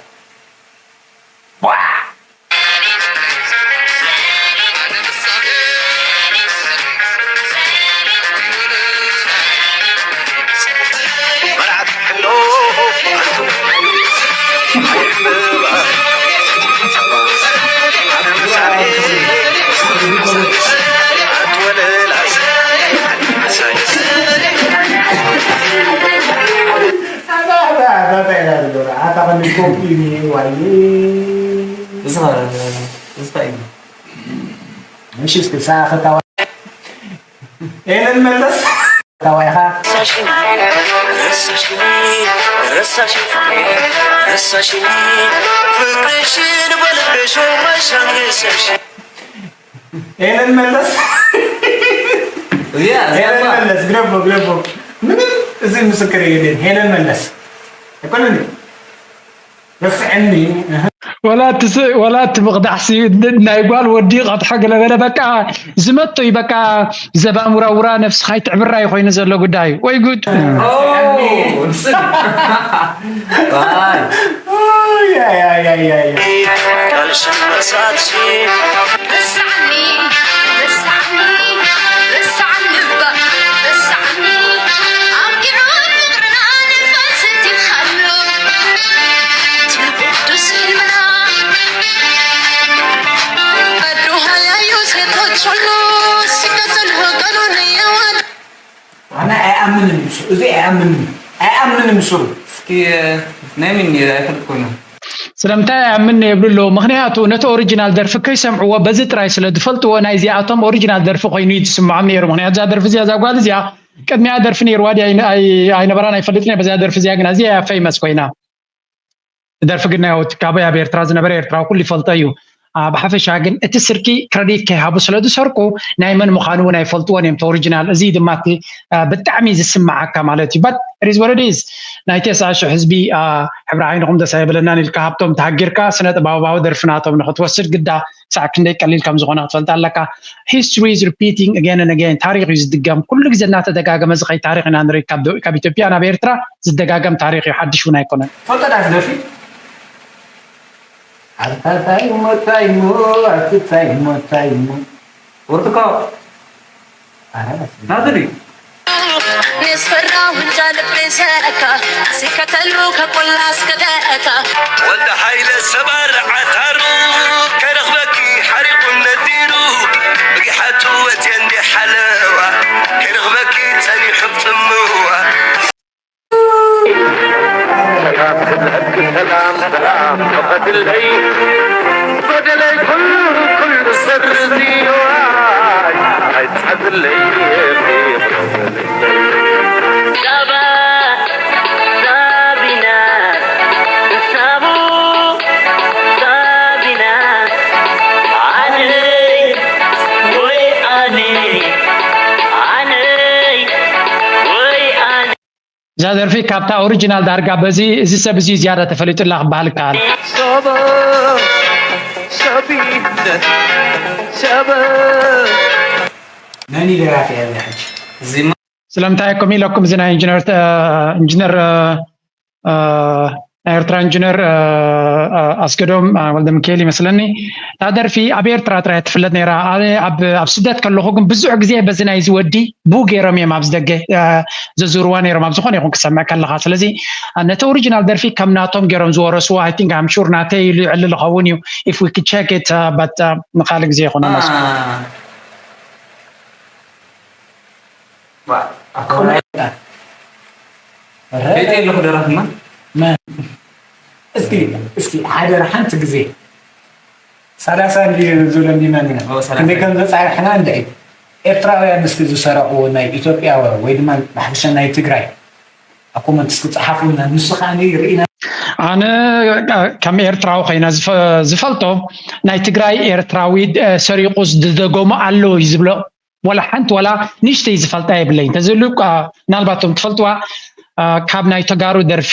ኣታ፣ ኣታ፣ ኣታ፣ ኣታ፣ ኣታ፣ ኣታ፣ ከመይ ኮፒ እዩ? ዋይ። እዚ ኸ፣ እዚ እንታይ እዩ? እሺ፣ እስኪ ሰዓት ፈታዋ-፣ ኤለን መለስ። ፈታዋይኻ። ረሳሽኒ፣ ረሳሽኒ፣ ፍቅሬ፣ ረሳሽኒ፣ ፍቅርሽን በልቤ ሾመሽ አንገሰሽ። ኤለን መለስ። እዚኣ፣ እዚኣ ሄለን እኳ መለስ፣ ግደፎ፣ ግደፎ። ምንም እዚ ምስክር የለን። ሄለን መለስ። ኣይኮነን። ረስዐኒ። ወላ እቲ ስ-፣ ወላ እቲ ምቕዳሕሲ ናይ ጓል ወዲ ቀጥሖ ገለ በለ፣ በቃ ዝመቶ እዩ፣ በቃ ዘባን ውራውራ ነፍስኻ ይትዕብራ እዩ ኮይኑ ዘሎ ጉዳይ። ወይ ጉድ። ኦ፣ ንስን። ኣይ። ኦይ፣ ኣይ፣ ኣይ፣ ኣይ፣ ኣይ። ቃልሽን መሳትሽን። ረሳዕኒ፣ ረሳዕኒ፣ ረሳዕኒ እባ፣ ረሳዕኒ። እዚ ኣይኣምንን ኣይኣምንን ምስሩ። እስኪ ናይ ሚኒ ኣይፈልጥ ኮይኑ። ስለምንታይ ኣይኣምንን የብሉ ኣለዉ? ምኽንያቱ ነቲ ኦሪጂናል ደርፊ ከይሰምዕዎ በዚ ጥራይ ስለ ዝፈልጥዎ ናይዚኣቶም ኦሪጂናል ደርፊ ኮይኑ እዩ ዝስምዖም ነይሩ። ምኽንያቱ እዛ ደርፊ እዚኣ እዛ ጓል እዚኣ ቅድሚያ ደርፊ ነይርዋ ድያ ኣይነ- ኣይ- ኣይነበራን ኣይፈልጥን እየ። በዚኣ ደርፊ እዚኣ ግን ኣዝያ እያ ፈይመስ ኮይና። ደርፊ ግን ናይ ወዲ ካቦይ ኣብ ኤርትራ ዝነበረ ኤርትራዊ ኩሉ ይፈልጦ እዩ። ብሓፈሻ ግን እቲ ስርቂ ክረዲት ከይሃቡ ስለ ዝሰርቁ ናይ መን ምዃኑ እውን ኣይፈልጥዎን እዮም እቲ ኦሪጂናል። እዚ ድማ እቲ ብጣዕሚ ዝስምዓካ ማለት እዩ። But it is what it is። ናይ ተስዓ ሽሕ ህዝቢ ሕብሪ ዓይንኹም ደስ ኣይበለናን ኢልካ ሃብቶም ተሃጊርካ ስነ ጥበባዊ ደርፊ ናቶም ንክትወስድ ግዳ ክሳዕ ክንደይ ቀሊል ከም ዝኾነ ክትፈልጥ ኣለካ። History is repeating again and again። ታሪኽ እዩ ዝድገም። ኩሉ ግዜ እናተደጋገመ ዝኸይ ታሪኽ ኢና ንርኢ። ካብ ዶ- ካብ ኢትዮጵያ ናብ ኤርትራ ዝደጋገም ታሪኽ እዩ። ሓድሽ እውን ኣይኮነን። ፈልጠ ዳስ ደርፊ ኣታ ታይ እሞ ታይ እሞ ኣቲ ታይ እሞ ታይ እሞ ወርትኮ ናትሪ ንስፈራ ውንጫ ልቤ ሰካ ሲከተሉ ከቆላ እስከ ደእታ ወልደ ሃይለ ሰባር ዓታሩ ከረኽበኪ ሓሪቑ ነዲሩ ብጊሓቱ ወትየ እንዲ ሓለዋ ከረኽበኪ ጸኒሑ ብጽምዋ ሰላም ክብለኪ ሰላም ሰላም ክፈትለይ በደለይ ኩሉ ኩሉ ሰርዝዮ ኣይትሓዝለይ ሳባ ሳቢና ሳቡ ሳቢና ኣነይ ወይ ኣነይ ኣነይ ወይ ኣነ እዛ ደርፊ ካብታ ኦሪጂናል ዳርጋ በዚ እዚ ሰብ እዚ ዝያዳ ተፈሊጡላ ክበሃል ይከኣል። ሰበ ሰቢነት ሰበ መን እዩ ደራፊ ያለ ሕጂ? ስለምንታይ ከምኡ ኢለኩም እዚ ናይ ኢንጂነር ኢንጂነር ናይ ኤርትራ ኢንጂነር ኣስገዶም ወልደ ሚካኤል ይመስለኒ እታ ደርፊ ኣብ ኤርትራ ጥራይ ትፍለጥ ነይራ። ኣብ ስደት ከለኹ ግን ብዙሕ ግዜ በዚ ናይዚ ወዲ ቡ ገይሮም እዮም ኣብዚ ደገ ዘዝርዋ ነይሮም ኣብ ዝኾነ ይኹን ክሰምዕ ከለኻ። ስለዚ ነቲ ኦሪጂናል ደርፊ ከም ናቶም ገይሮም ዝወረስዎ I think I'm sure ናተይ ኢሉ ይዕልል ይኸውን እዩ if we could check it but ንኻልእ ግዜ ይኹን ኣመስግን። ከይተ ኣለኹ ደራፍና እስኪ እስኪ ሓደራ ሓንቲ ግዜ ሰላሳ እንዲ ዝብሎ እንዲመን ኢና ክንደይ ከም ዘፃርሕና እንድዒ ኤርትራውያን እስኪ ዝሰረቑ ናይ ኢትዮጵያ ወይ ድማ ብሓፈሻ ናይ ትግራይ ኣኮመንት እስኪ ፀሓፉልና ንሱ ከዓ ርኢና ኣነ ከም ኤርትራዊ ኮይነ ዝፈልጦ ናይ ትግራይ ኤርትራዊ ሰሪቑ ዝደገሙ ኣለዉ እዩ ዝብሎ ወላ ሓንቲ ወላ ንእሽተይ ዝፈልጣ የብለይ እንተዝህሉ ምናልባት እቶም ትፈልጥዋ ካብ ናይ ተጋሩ ደርፊ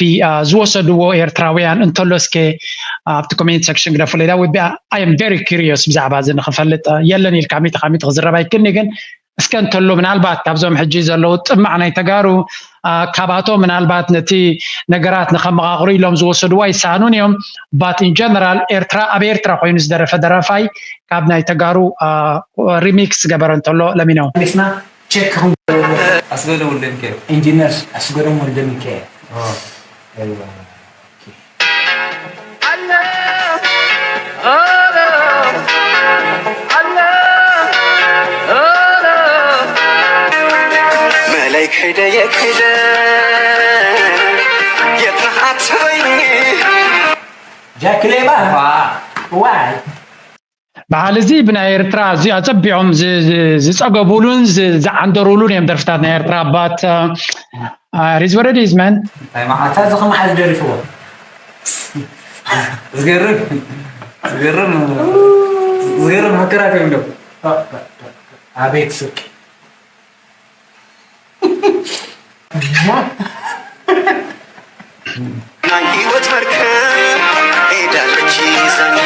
ዝወሰድዎ ኤርትራውያን እንተሎ እስከ ኣብቲ ኮሜንት ሴክሽን ግደፉለይ that would be I am very curious ብዛዕባ እዚ ንክፈልጥ የለን ኢልካ ሚእቲ ካብ ሚእቲ ክዝረብ ኣይክእልኒ ግን እስከ እንተሎ ምናልባት ካብዞም ሕጂ ዘለዉ ጥማዕ ናይ ተጋሩ ካብኣቶም ምናልባት ነቲ ነገራት ንከመቓቕሩ ኢሎም ዝወሰድዎ ኣይሰኣኑን እዮም but in general ኤርትራ ኣብ ኤርትራ ኮይኑ ዝደረፈ ደራፋይ ካብ ናይ ተጋሩ ሪሚክስ ዝገበረ እንተሎ ለሚነው። መሊስና ቸክ ክን ኣስገዶም ወልደሚካኤል ኢንጂነር ኣስገዶም ወልደሚካኤል። መለይ ከይደ የከይደ የትረሃት በይኒ ጃክሌባ ዋይ በዓል እዚ ብናይ ኤርትራ እዚ ኣጸቢዖም ዝጸገቡሉን ዝዓንደሩሉን እዮም ደርፍታት ናይ ኤርትራ ኣባት ሪዝ ወረድ ኢዝ መን ኣታ እዚ ከመሓዝ ደሪፍዎ ዝገርም ዝገርም ዝገርም ምክራት እዮም ዶ ኣቤት ስቅ ናይ ህይወት መርከብ ሄዳለች ይዛኝ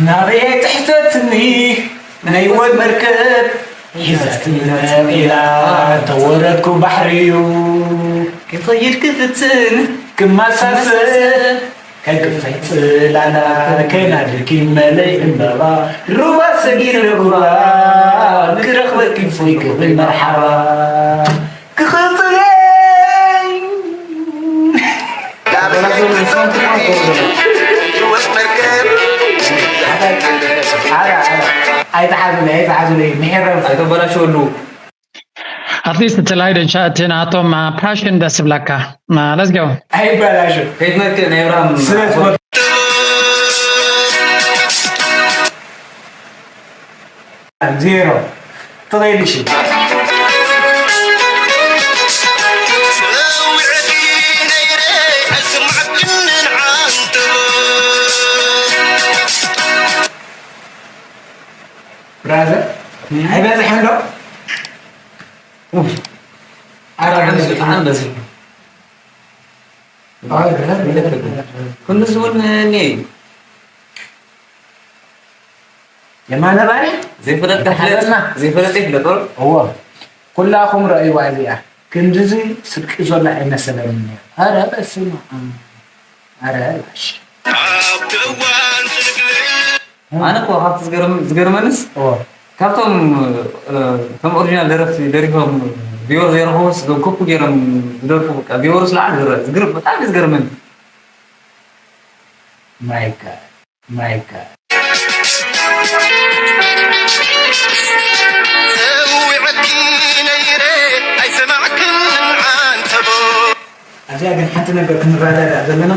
ናበየ ትሕተትኒ ናይ ህይወት መርከብ ሒዛትኒ መፂላ ተወረድኩ ባሕሪ እዩ ክኸይድ ክፍትን ክመሳሰል ከግፈይ ጽላላ ከናድርኪ መለይ ዕምበባ ሩባ ሰጊረ ጉባ ክረኽበኪ ፍይ ክብል መርሓባ ክኽጽለይ ኣይተሓዙለይ ኣይተሓዙለይ ምሕረር ኣይተበላሸወሉ። ኣትሊስት እቲ ላይደን ሻ እቲ ናቶም ፓሽን ደስ ይብለካ። ለዝገው ኣይበላሸ ከይትመክእ ናይ ብርሃም ስለ ዝፈ ዜሮ ትቐይልሽ ብራዘር ኣይበዝሕን ዶ? ኣረ ብጣዕሚ በዝሑ። ክንድዚ እውን እኒአ እዩ። የማነ ባርያ ዘይፈለጠ ይፍለጥ። ዘይፈለጠ ይፍለጥ። እዎ ኩላኹም ረእይዋ እዚኣ። ክንድዚ ስርቂ ዘሎ ኣይመሰለንን ነይሩ። ኣረ በስመ ኣብ። ኣረ ላሽ። ኣነ እኮ ካብቲ ዝገርም- ዝገርመንስ እዎ ካብቶም እ፣ እቶም ኦሪጂናል ደረፍቲ ደሪፎም ቪወር ዘይረኽቡስ እዞም ኮፒ ገይሮም ዝደርፉ በቃ ቪወርስ ለዓል ዝረ- ዝግርም ብጣዕሚ ዝገርመኒ። ማይ ጋድ ማይ ጋድ። ኣብዚኣ ግን ሓንቲ ነገር ክንረዳዳእ ዘለና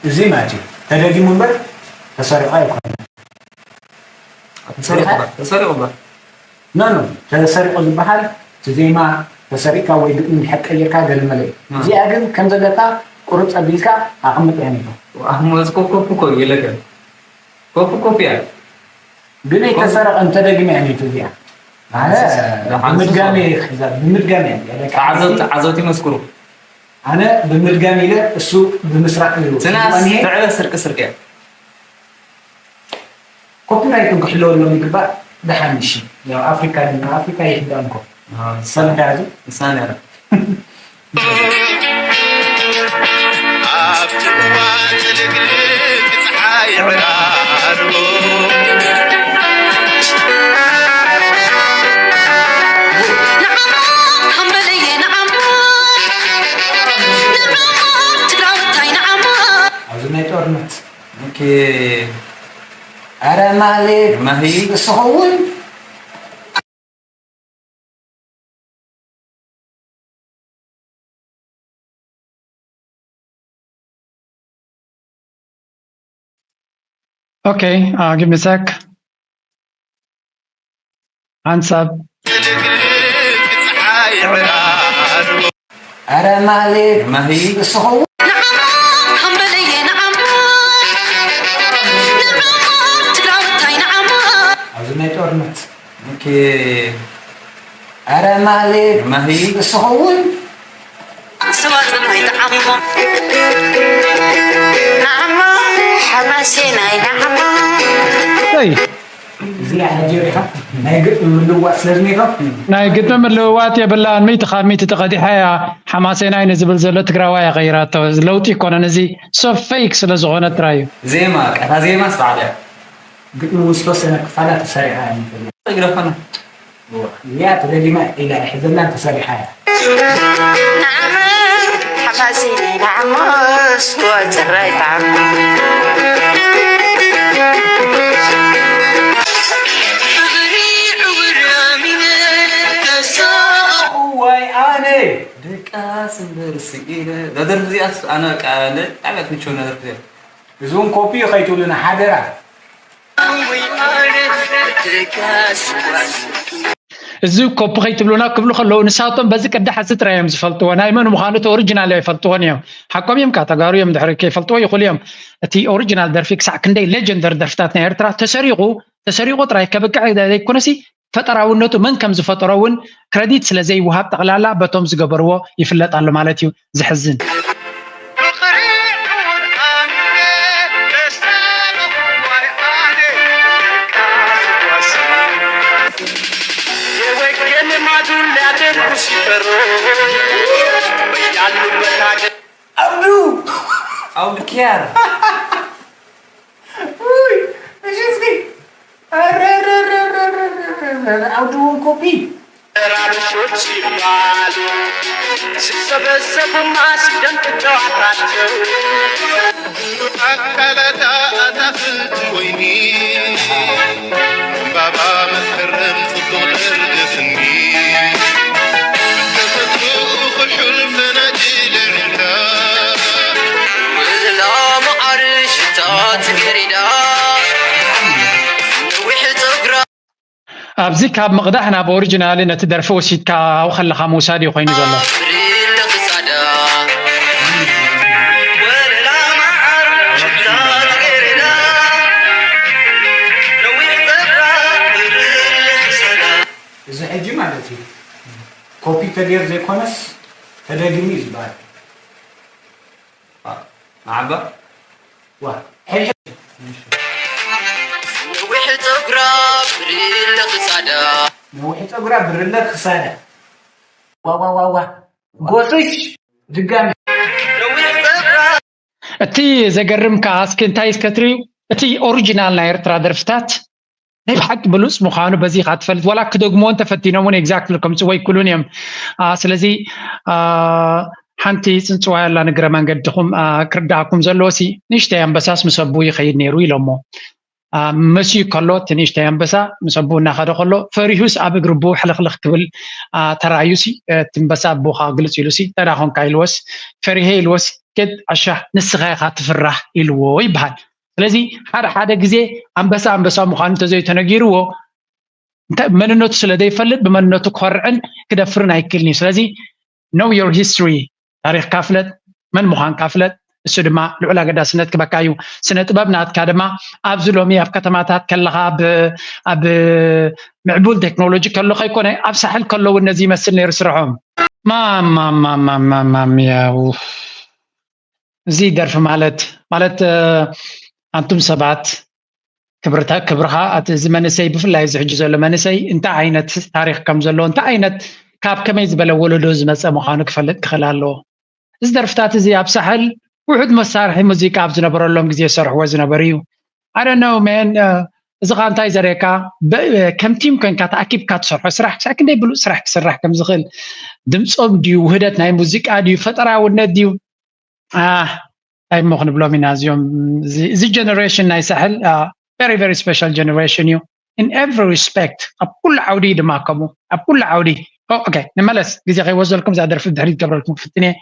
እዚ ማለት እዩ ተደጊሙ እምበር ተሰሪቑ ኣይኮነን። ተሰሪቑ እምበር። ተሰሪቑ እምበር። ኖ ኖ ተሰሪቑ ዝበሃል እቲ ዜማ ተሰሪቕካ ወይ ግጥሚ እንድሕር ቀይርካ ገለመለ እዩ። እዚኣ ግን ከም ዘለካ ቁርፅ ኣቢልካ ኣቕምጥ እያ ነይሩ። ኣህሞ እዚ ኮ- ኮፒ እኮ እዩ የለከን። ኮፒ ኮፒ እያ። ግን ኣይተሰረቐን ተደጊማ እያ ነይሩ እዚኣ። ኣነ ብሓንሳብ- ብሓንሳብ ብምድጋሚ እየ ክሕዛ ብምድጋሚ እያ ነይሩ። ተዓዘብቲ ተዓዘብቲ ይመስክሩ። ኣነ ብምድጋሚ ኢለ እሱ ብምስራቕ እዩ። ትናስ ዝዋንሄ ትዕበ ስርቂ ስርቂ እያ። ኮፒራይት እውን ክሕለወሎም ይግባእ። ደሓን እሺ ያው ኣፍሪካ ድማ ኣፍሪካ ይሕዳን ኮ ሰምዳ ያዙ ንሳ ነራ ኣብቲ እዋን ትልግልግ ፀሓይ ዕራርቦ ንዓሞ ሃምበለየ ንዓሞ ንዓሞ ትግራወታይ ንዓሞ ኣብዚ ናይ ጦርነት ኦኬ ኣረ ማሌ ማሂ እስኸውን Okay, uh, give me a sec. Hands up. ኣረ ማሌ ማሂ እስኸውን ኣብዚ ናይ ጦርነት ኦኬ ኣረ ማሌ ማሂ እስኸውን ስዋ ፅማይ ንዓሞ ንዓሞ ሓማሴናይ ንዓሞ ይ እዚኣ ሕጂ ሪኻ ናይ ግጥሚ ምልዋጥ ስለ ዝኒኻ ናይ ግጥሚ ምልውዋጥ የብላን። ሚእቲ ካብ ሚእቲ ተቐዲሓ እያ። ሓማሴናይ ንዝብል ዘሎ ትግራዋይ እያ ቀይራቶ። ለውጢ ይኮነን። እዚ ሶ ፌክ ስለ ዝኾነ ጥራይ እዩ። ዜማ በቃ እታ ዜማ ስብዓት እያ። ግጥሚ እውን ዝተወሰነ ክፋላ ተሰሪዓ እያ ንፈልጥ ይግደፈና እዚኣ ተደጊማ ኢላ ኣይሕዘላን ተሰሪሓ እያ ንዓሞ ሓማሴናይ ንዓሞ ስዋ ፅራይ ጣዕሞ እዋይ ኣነ ደቃስ እምበር ስኢነ እዛ ደርፊ እዚኣስ ኣነ በቃ ብጣዕሚ እያ ትምችወኒ እዛ ደርፊ እዚኣ እዚ እውን ኮፒ ከይትብሉና ሓደራ እዚ ኮፒ ከይትብሉና ክብሉ ከለዉ ንሳቶም በዚ ቅዲ ሓፂ ጥራይ እዮም ዝፈልጥዎ። ናይ መን ምዃኑ እቲ ኦሪጂናል ኣይፈልጥዎን እዮም። ሓቆም እዮም፣ ተጋሩ እዮም፣ ድሕሪ ከይፈልጥዎ ይኽእሉ እዮም። እቲ ኦሪጂናል ደርፊ ክሳዕ ክንደይ ሌጀንደሪ ደርፍታት ናይ ኤርትራ ተሰሪቑ ተሰሪቑ ጥራይ ከብቅዕ ዘይኮነሲ ፈጠራውነቱ መን ከም ዝፈጠሮ እውን ክረዲት ስለ ዘይወሃብ ጠቕላላ በቶም ዝገበርዎ ይፍለጥ ኣሎ ማለት እዩ። ዘሕዝን። ኣብዱ ኣውድ ኪያር ውይ እሺ እስኪ ኣረረረረረረረ ኣብዱ እውን ኮፒ ተራብሾች ይባሉ ሲሰበሰቡማ ሲደምቅ ጨዋታቸው ኣካላታ ኣታኽልቲ ወይኒ፣ ዕምባባ መስከረም ጽቡቕ ደርገ ስኒ፣ ብተፈጥሮኡ ክሑል ፈናጅል ኣዒንታ። ወለላ መዓር ሽታ ጽጌሬዳ፣ ነዊሕ ጸጉራ። ኣብዚ ካብ ምቕዳሕ ናብ ኦሪጂናሊ ነቲ ደርፊ ወሲድካ ኣብኡ ከለኻ ምውሳድ እዩ ኮይኑ ዘሎ። እዚ ሕጂ ማለት እዩ ኮፒ ተገይሩ ዘይኮነስ ተደጊሙ እዩ ዝበሃል። መዓባ ዋ ሕድሕድ ነዊሕ ጸጉራ ብርለ ክሳዳ። ነዊሕ ጸጉራ ብርለ ክሳዳ። ዋ ዋ ዋ ዋ ጎስሽ ድጋሚ። ነዊሕ ጸጉራ። እቲ ዘገርም ከኣ እስኪ እንታይ እስከ ትርእዩ፣ እቲ ኦሪጂናል ናይ ኤርትራ ደርፍታት ናይ ብሓቂ ብሉጽ ምዃኑ በዚ ኢኻ ትፈልጥ። ዋላ ክደግሞ እንተፈቲኖም እውን ኤግዛክትሊ ከምጽዎ ኣይክእሉን እዮም። ስለዚ ሓንቲ ጽንጽዋይ ኣላ ንግረ መንገድኹም ክርዳእኩም ዘለዎ ሲ ንእሽተይ ኣንበሳስ ምስ ኣቦኡ ይኸይድ ነይሩ ኢሎሞ። መስዩ ከሎ እቲ ንእሽተይ ኣንበሳ ምስ ኣቦኡ እናኸደ ከሎ ፈሪሁስ ኣብ እግሪ ኣቦኡ ሕልኽልኽ ክብል ተራእዩ ሲ እቲ ኣንበሳ ኣቦኻ ግልጽ ኢሉ ሲ እንተ ደኣ ኾንካ ኢልዎስ ፈሪሀ ኢልዎስ ኬድ ዓሻ ንስኻ ኢኻ ትፍራህ ኢልዎ ይበሃል። ስለዚ ሓደ ሓደ ግዜ ኣንበሳ ኣንበሳ ምዃኑ እንተዘይተነጊርዎ መንነቱ ስለ ዘይፈልጥ ብመንነቱ ክኾርዕን ክደፍርን ኣይክእልን እዩ። ስለዚ know your history፣ ታሪኽካ ፍለጥ፣ መን ምዃንካ ፍለጥ። እሱ ድማ ልዑል ኣገዳስነት ክበካ እዩ። ስነ ጥበብ ናትካ ድማ ኣብዚ ሎሚ ኣብ ከተማታት ከለኻ ኣብ ምዕቡል ቴክኖሎጂ ከሎ ከይኮነ ኣብ ሳሕል ከሎ እውን ነዚ ይመስል ነይሩ ስርሖም። ማማማማማማምያው እዚ ደርፊ ማለት ማለት ኣንቱም ሰባት ክብርታ ክብርኻ ኣቲ እዚ መንእሰይ ብፍላይ እዚ ሕጂ ዘሎ መንእሰይ እንታይ ዓይነት ታሪኽ ከም ዘለዎ እንታይ ዓይነት ካብ ከመይ ዝበለ ወለዶ ዝመፀ ምዃኑ ክፈልጥ ክኽእል ኣለዎ። እዚ ደርፍታት እዚ ኣብ ሳሕል ውሑድ መሳርሒ ሙዚቃ ኣብ ዝነበረሎም ግዜ ዝሰርሕዎ ዝነበሩ እዩ። ኣደነው ሜን እዚ ኻ እንታይ ዘርእየካ ከም ቲም ኮንካ ተኣኪብካ ትሰርሖ ስራሕ ክሳዕ ክንደይ ብሉፅ ስራሕ ክስራሕ ከም ዝኽእል ድምፆም ድዩ ውህደት ናይ ሙዚቃ ድዩ ፈጠራውነት ድዩ እንታይ እሞ ክንብሎም ኢና እዚኦም እዚ generation ናይ ሳሕል very very special generation እዩ in every respect ኣብ ኩሉ ዓውዲ ድማ ከምኡ ኣብ ኩሉ ዓውዲ okay ንመለስ ግዜ ከይወስደልኩም እዛ ደርፊ ድሕሪት ገብረልኩም ክፍትን እየ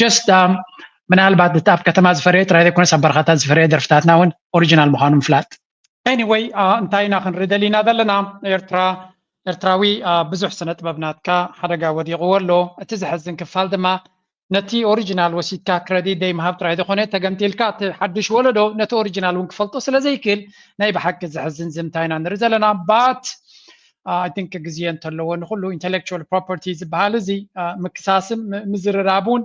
just ምናልባት እቲ ኣብ ከተማ ዝፈረየ ጥራይ ዘይኮነስ ኣብ በረኻታት ዝፈረየ ደርፍታትና እውን ኦሪጂናል ምዃኑ ምፍላጥ anyway እንታይ ኢና ክንርኢ ደሊና ዘለና ኤርትራ ኤርትራዊ ብዙሕ ስነ ጥበብ ናትካ ሓደጋ ወዲቕዎ ኣሎ እቲ ዘሕዝን ክፋል ድማ ነቲ ኦሪጂናል ወሲድካ ክረዲት ደይ ምሃብ ጥራይ ዘይኮነ ተገምጢልካ እቲ ሓድሽ ወለዶ ነቲ ኦሪጂናል እውን ክፈልጦ ስለ ዘይክእል ናይ ብሓቂ ዘሕዝን ዝምታ ኢና ንርኢ ዘለና but I think ግዜ እንተለዎ ንኩሉ intellectual property ዝበሃል እዚ ምክሳስን ምዝርራብ እውን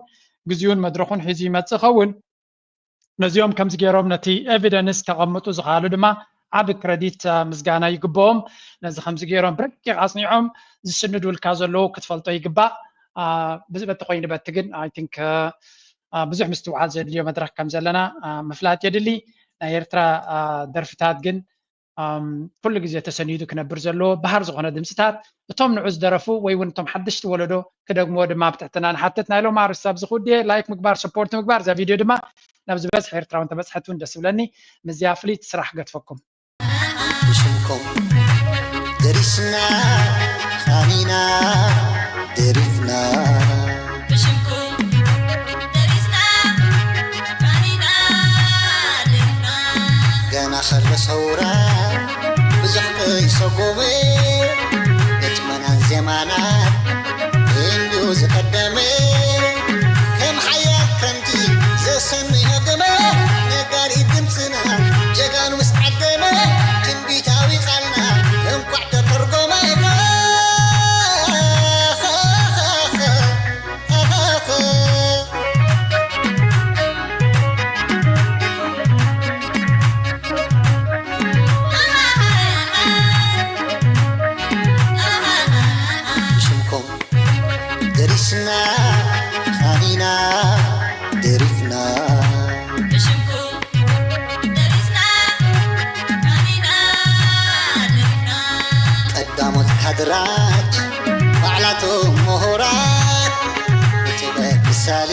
ግዜኡን መድረኹን ሒዙ ይመፅእ ኸውን ነዚኦም ከምዚ ገይሮም ነቲ evidence ከቐምጡ ዝኸኣሉ ድማ ዓቢ ክረዲት ምስጋና ይግብኦም ነዚ ከምዚ ገይሮም ብረቂቕ ኣጽኒዖም ዝስንዱልካ ዘለዉ ክትፈልጦ ይግባእ ብዝበቲ ኮይኑ በቲ ግን I think ብዙሕ ምስትውዓል ዘድልዮ መድረክ ከም ዘለና ምፍላጥ የድሊ ናይ ኤርትራ ደርፍታት ግን ኩሉ ግዜ ተሰኒዱ ክነብር ዘለዎ ባህር ዝኾነ ድምፅታት እቶም ንዑ ዝደረፉ ወይ እውን እቶም ሓደሽቲ ወለዶ ክደግምዎ ድማ ብትሕትና ንሓትት ናይ ሎም ኣርስቲ ኣብዚ ክውድየ like ምግባር support ምግባር እዛ ቪድዮ ድማ ናብ ዝበዝሕ ኤርትራውን ተበፅሐት እውን ደስ ብለኒ ምስዚኣ ፍልይቲ ስራሕ ገትፈኩም ብሽምኩም ደሪስና ኻኒና ደሪፍና ብሽምኩም ደሪስና ኻኒና ደሪፍና ገና ኸሎ ሰውራ ብዙሕ ከይሰጎመ ግጥመናን ዜማናን እንድዩ ዝቐደመ ከም ሓያል ክረምቲ ዘሰንዮ ገመ ነጋሪት ድምፅና ጀጋኑ ምስ ዓደመ ትንቢታዊ ቃልና እንኳዕ ተተርጎመ ደሪስና ኻኒና ደሪፍና ብሽምኩም ደሪስና ኻኒና ደሪፍና ቀዳሞት ካድራት ባዕላቶም ምሁራት ብጥበብ ምሳሌ